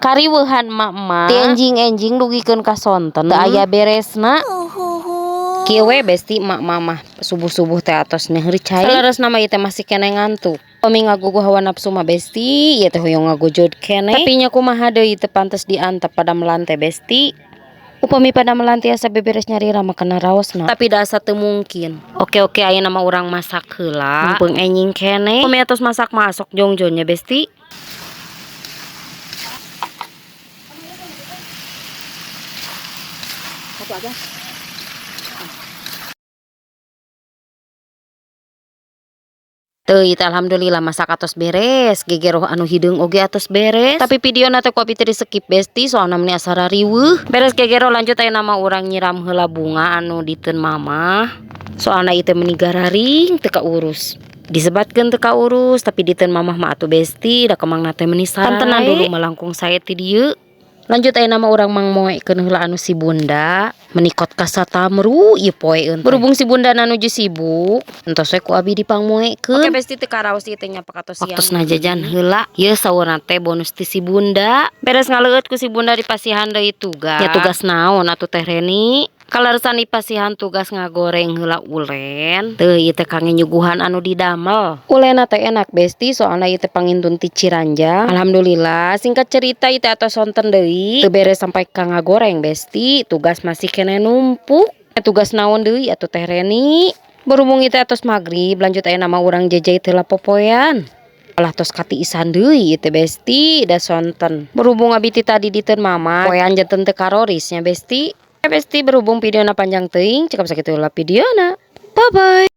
Kariweuhan emak-emak ti enjing-enjing dugikeun ka sonten teu aya beresna. Kieu we besti emak-emak mah subuh-subuh teh atos neuheuri cai. Saleresna mah ieu teh masih keneh ngantuk. Upami ngagugu hawa nafsu mah besti, ieu teh hoyong ngagojod keneh. Tapi nya kumaha deui teu pantes diantep padamelan teh besti. Upami padamelan tiasa beberes nyalira mah kena raosna. Tapi da asa teu mungkin. Oke oke ayeuna mah urang masak heula. Mumpung enjing keneh. Upami atos masak mah sok jongjon nya besti. Satu aja. Teuh ieu teh alhamdulillah masak atos beres, gegeroh anu hideung oge atos beres. Tapi videona teh ku abi teh di skip besti soalna meni asa rariweuh. Beres gegeroh lanjut ayeuna mah urang nyiram heula bunga anu diteun mamah. Soalna ieu teh meni gararing teu kaurus. Disebatkeun teu kaurus tapi diteun mamah mah atuh besti da kemangna teh meni sarae. Pantenan dulu mah langkung sae ti dieu. Lanjut ayeuna mah urang mangmoekeun heula anu si bunda, meni kot ka satamru ieu poeun teh. Berhubung si bunda nuju sibuk, entos we ku abi dipangmoekeun. Oke besti teu karaos ieu teh nyapak atos siang. Waktosna jajan heula, ieu saurna teh bonus ti si bunda. Beres ngaleueut ku si bunda dipasihan deui tugas. Nya tugas naon atuh teh Reni? Kaleresan dipasihan tugas ngagoreng heula ulen. Teuh ieu teh kangge nyuguhan anu didamel. Ulenna teh enak besti soalna ieu teh pangintun ti Ciranjang. Alhamdulillah singkat cerita ieu teh atos sonten deui. Teu beres sampai ka ngagoreng besti, tugas masih keneh numpuk. Tugas naon deui atuh teh Reni? Berhubung ieu teh atos magrib, lanjut ayeuna mah urang jejai heula popoean. Alah tos katiisan deui ieu teh besti da sonten. Berhubung abi ti tadi diteun mama, poean janten teu karoris nya besti. Besti berhubung videona panjang teuing, cekap sakitu heula videona. Bye bye.